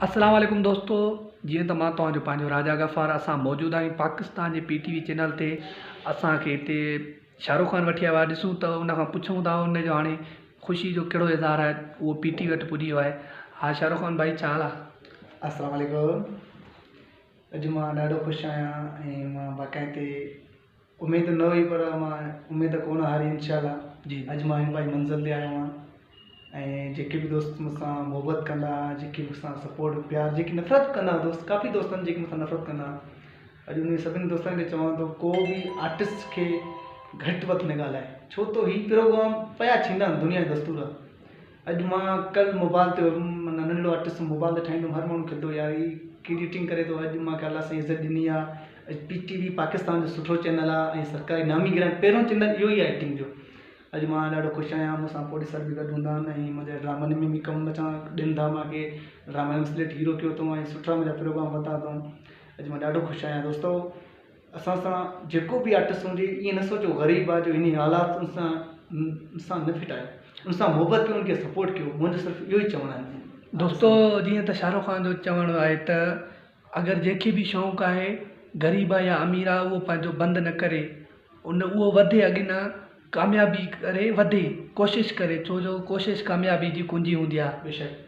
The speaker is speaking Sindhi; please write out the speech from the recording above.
اسلام عليڪم دوستو جيئن ته مان توهان جو پنهنجو راجا غفار اسان موجود آهيون پاڪستان جي پي ٽي وي چينل تي اسان کي هتي شاهه رخ خان وٺي آيو آهي ڏسون ته ان کان پڇون ٿا ان جو هاڻي خوشي جو ڪهڙو اظهار آهي اهو پي ٽي وي وٽ پڄي ويو آهي ها شاهه رخ خان ڀائي ڇا حال آهي اسلام عليڪم اڄ مان ڏاڍو خوش آهيان ۽ مان باقاعدي اميد نه هئي پر مان اميد ڪونه هاري انشاء الله جي اڄ مان هن پنهنجي منزل تي آيو آهيان ۽ جيڪي به دوست مون سان محبت ڪندا جيڪي مون سان سپورٽ پيار جيڪي نفرت ڪندا دوست ڪافي دوست آهن جيڪي مون سان نفرت ڪندا اڄ انهن سڀني دوستن کي چوان ٿو ڪو به آرٽسٽ کي گهٽ وڌ نه ڳالهائي ڇو ته هي پروگرام پيا ٿيندا آهن دنيا جو دستور آهي اڄ مان ڪل موبائل تي هيم معنيٰ ننڍڙو آرٽسٽ موبائل تي ٺاهيندو هيم هر ماڻهو کلندو يار هي ڪهڙي ايڊيٽنگ ڪري ٿو اڄ مان کي الله سائين عزت ڏني آ اڄ پي ٽي وي پاڪستان جو سٺو چينل آ ۽ سرڪاري نامي گرامي پهريون چينل اهو ئي آ ايڪٽنگ جو اڄ مان ڏاڍو خوش آهيان مون سان پوڙهي سر به گڏ هوندا آهن ۽ منهنجا ڊرامن ۾ به ڪم اچان ڏين ٿا مان کي ڊرامن ۾ سليڪٽ هيرو ڪيو اٿئون ۽ سٺا منهنجا پروگرام ورتا اٿئون اڄ مان ڏاڍو خوش آهيان دوستو اسان سان جيڪو به آرٽسٽ هجي ائين نه سوچو غريب آ جو انهي حالات ان سان ان سان نه فٽ آهيو ان سان محبت ڪيو ان کي سپورٽ ڪيو منهنجو صرف اهو ئي چوڻ آهي. دوستو جيئن ته شاهه رخ خان جو چوڻ آهي ته اگر جنهن کي به شوق آهي غريب آ يا امير آ اهو پنهنجو بند نه ڪري ان اهو وڌي اڳنا ڪاميابي ڪري وڌي ڪوشش ڪري ڇو جو ڪوشش ڪاميابي جي ڪنجي هوندي آ. بيشڪ.